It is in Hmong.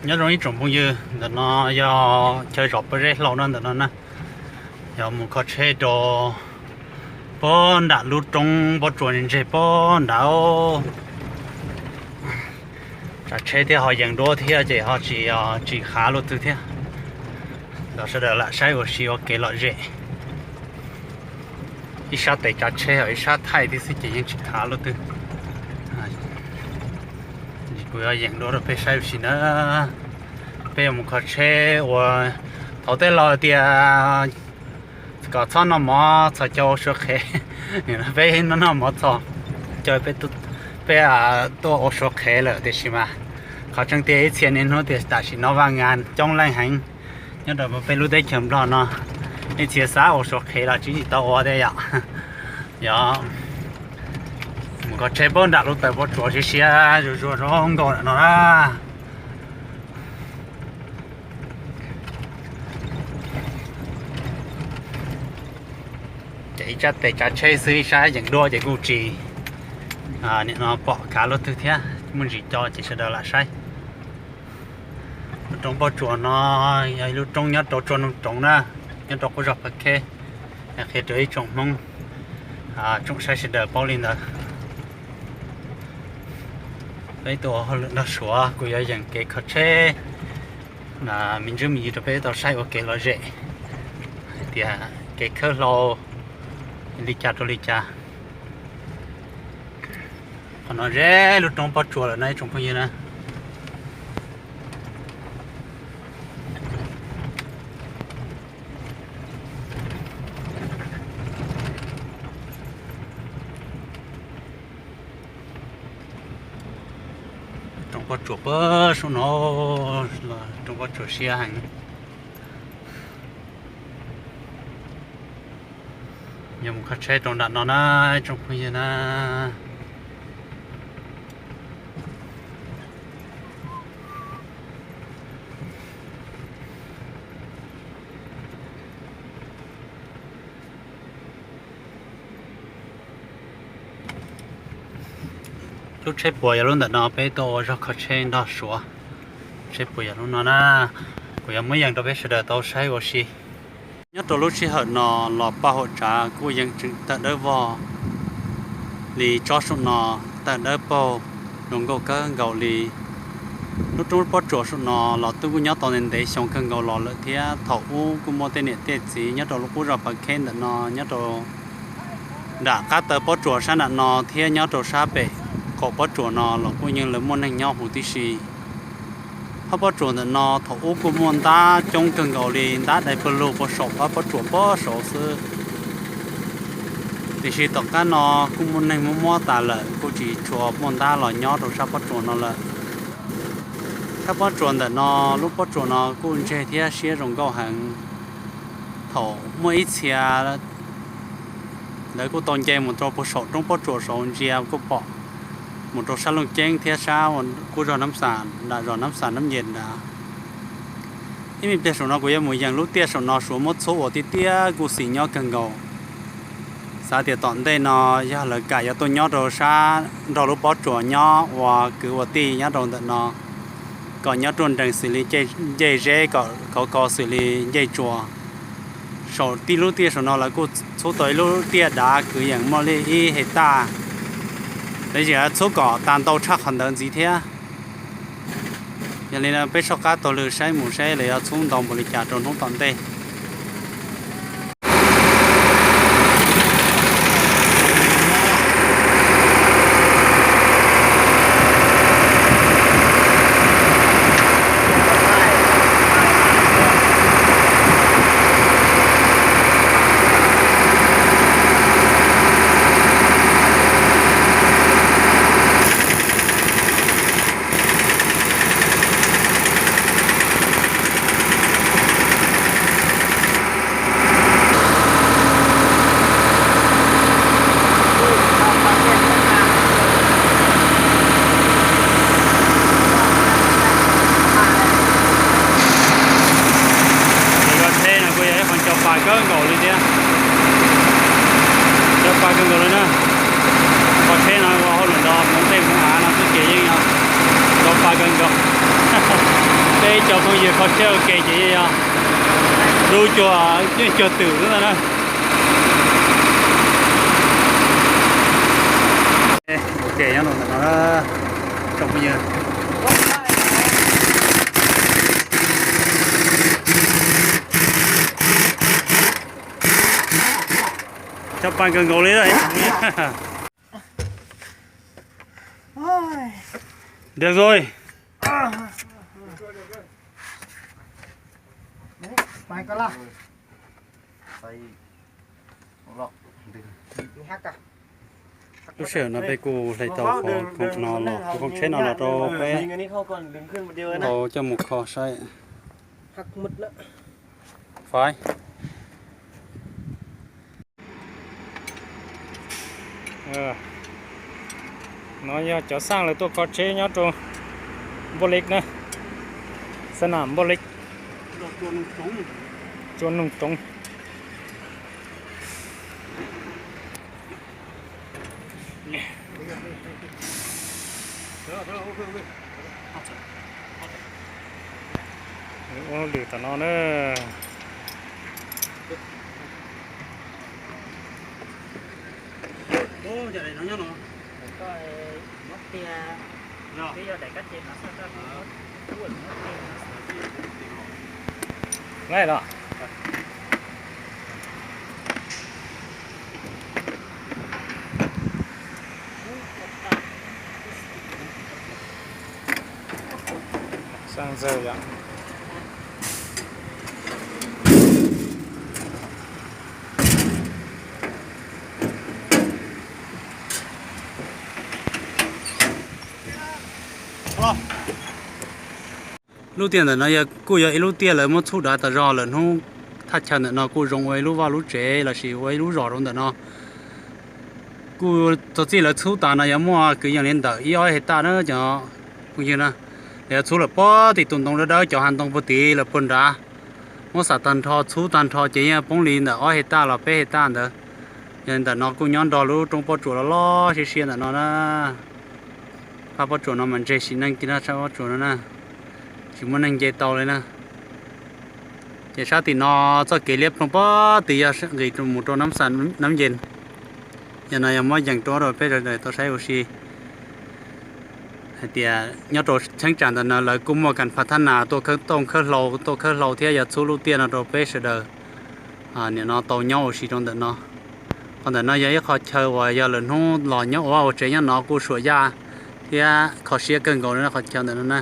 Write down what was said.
Nyob zoo ib tsoom phooj ywg, ntawm no yog chaw zos Pob Zeb Hlau no ntawm no na. Yog mus kho tsheb rau puag nram lub roob pob tsuas ntseg puag nrad. Tsav tsheb thiab ho yees duab thiab ces ho tsis, tsis khav luaj twg thiab. Los sawv daws lam saib ua si ua kev lom zem. Ib sab tes tsav tsheb ho ib sab thaij thiab xwb ces yeej tsis khav luaj twg. Kuv yuav yees duab rau peb saib ua si na. Peb yuav mus kho tsheb ua, thaum tej laus tias kom txhob noj mov txhos caug ua suav qhev, peb noj mov txhos caug, peb tuaj ua suav qhev lawm. Tiam sis mas qhov tseeb tiag ib txhia niaj hnub tias tam sim no vaj ngas coob leej heev nyob rau peb lub teb chaws Nplog no. Ib txhia xav ua suav qhev los tsis tau ua thiab yom. Yog mus kho tsheb puag nram lub taw pob tsuas siab siab zuag zuag zoo nkauj no na. Ces ib sab tes tsav tsheb xwb, ib sab yees duab ces kuj tsis, nim no pom khav luaj twg thiab. Muaj ntsis co ces sawv daws lam saib. Lub roob pob tsuas no yog ib lub roob nyob rau Tsuas Noog Roov na, nyob rau qub zos Phav Khej. Qhia rau ib tsoom Hmoob, tsoom saib sawv daws paub li ntawd. Peb tuaj ua hauj lwm nrog Suav, kuv yuav yees kev kho tsheb me ntsis me ntsis rau peb tau saib ua kev lom zem hais tias kev khawb hlau li cas rau li cas. Qhov no ze lub roob pob tsuas lawm na ib tsoom phooj ywg na. Roob pob tsuas puag saum no, roob pob tsuas siab heev. Yog mus kho tsheb rau nram no na ib tsoom phooj ywg na. Lub tsheb puas yog lub ntawm no, peb tuaj ua zog kho tsheb nrog Suav. Tsheb puas yog lub no na, kuv yuav muab yees rau peb sawv daws tau saib ua si. Nyob rau lub sij hawm no los paj huam tsav kuj yeej tseem tawm dawb vog li tsob saum no, tawm dawb paug zoo nkauj kawg nkaus li. Lub roob pob tsuas saum no los twb kuj nyob tau ntev ntev xyoo kawg nkaus los lawm thiab. Thaum ub kuj muaj tej niam tej txiv nyob rau lub qub zos Phav Khej ntawm no, nyob rau nram qab taw pob tsuas sab nram no thiab nyob rau sab pem qaum pob tsuas no los kuj yeej lawv muaj neeg nyob huv tib si. Phab pob tsuas ntawm no thaum ub kuj muaj ntab coob kawg nkaus li, ntab dai pawg lug puag saum phab pob tsuas puag saud xwb. Tiam sis tom qab no kuj muaj neeg muab muab tas lawm, kuj tsis tshua muaj ntab los nyob rau sab pob tsuas no lawm. Sab pob tsuas ntawm no, lub pob tsuas no kuj ntseg thiab siab zoo nkauj heev. Thaum muaj ib txhia lawv kuj tau nce mus rau puag saum roob pob tsuas saud ntsia kuj pom mus rau sab Looj Ceeb thiab sab qub zos Nab Xas nram zos Nab Xas Nab Yes nrad. Ib me pliag saum no kuv yuav mus yees lub tiaj saum no, Suav muab txhub ua tiaj tiaj kuj xis nyob kawg nkaus. Xav tias tom ntej no yog lawv kam yuav tuaj nyob rau sab nrog lub pob tsuas nyob ua kwv ua tij nyob rau ntawm no, kom nyob ruaj nrees xws li ncej zeb, kom khov kho xws li ncej tsuas. Saum tib lub tiaj saum no lawv kuj txhub tau ib lub tiaj dav kwv yees muaj li ib hej taj, lawv yeej txhub kom tag ntau tshaj qhov ntawd ntxiv thiab. Yog li no peb soj qab taug lw saib mus saib lawv yuav txhub ntau npaum li cas rau hnub tom ntej. Ib cov phooj ywg kho siab ua ke ces yog lub cua, yeej cua twm lub ntawd na. Ua ke nyob rau ntawm no, tsoom phooj ywg. Cov pais kawg nkaus li. Được rồi. Lub sij hawm no peb kuj hle tau qhov khoom no los, qhov khoom tsheb no los rau peb tau coj mus kho saib. Faib. No yog cov xaj lawv tuaj kho tsheb nyob rau Npauj Lis na, xab nam Npauj Lis, Tsua Noog Roob. Ua lwm tom no na. Laij los. Xaj ntxawg yom. Lub tiaj ntawm no yog kuj yog ib lub tiaj lawv muab txhub dav tas zog lawm hnub thaj chaw ntawm no kuj zoo ua ib lub vaj lub tsev lossis ua ib lub zos rau ntawm no. Kuj txog txij lawv txhub tas no yog muaj kwv yees li ntawm ib ob hej taj na cov phooj ywg na. Lawv txhub lawm puag tim tus ntoo dawb dawb cov hav ntoo puag tid lawm puag nrad. Muab xam tag nrho txhub tag nrho ces yeej poob li ntawm ob hej taj los peb hej taj ntawd. Yog li ntawm no kuj nyob nrog lub roob pob tsuas loj loj siab siab ntawm no na. Phab pob tsuas no mas ntseg sim neej kiag na, phab pob tsuas no na, tsis muaj neeg nce tau li na. Ces sab tim no txoj kev liab ploog puag tid yog nqis mus rau Nab Xas Nab Nce. Yog no yog muab yees rau rau peb sawv daws tau saib ua si hais tias nyob rau cheeb tsam ntawm no lawv kuj muaj kas phas thab nas tuaj khawb tooj khawb hlau, tuaj khawb hlau thiab yog txhub lub tiaj no rau peb sawv daws nim no tau nyob ua si rau ntawm no. Qhov ntawm no yog ib qho chaw uas yog lwm hnub los nyob ua vaj ua tsev nyob no kuj suam yaj thiab kho siab kawg nkaus li qhov chaw ntawm no na.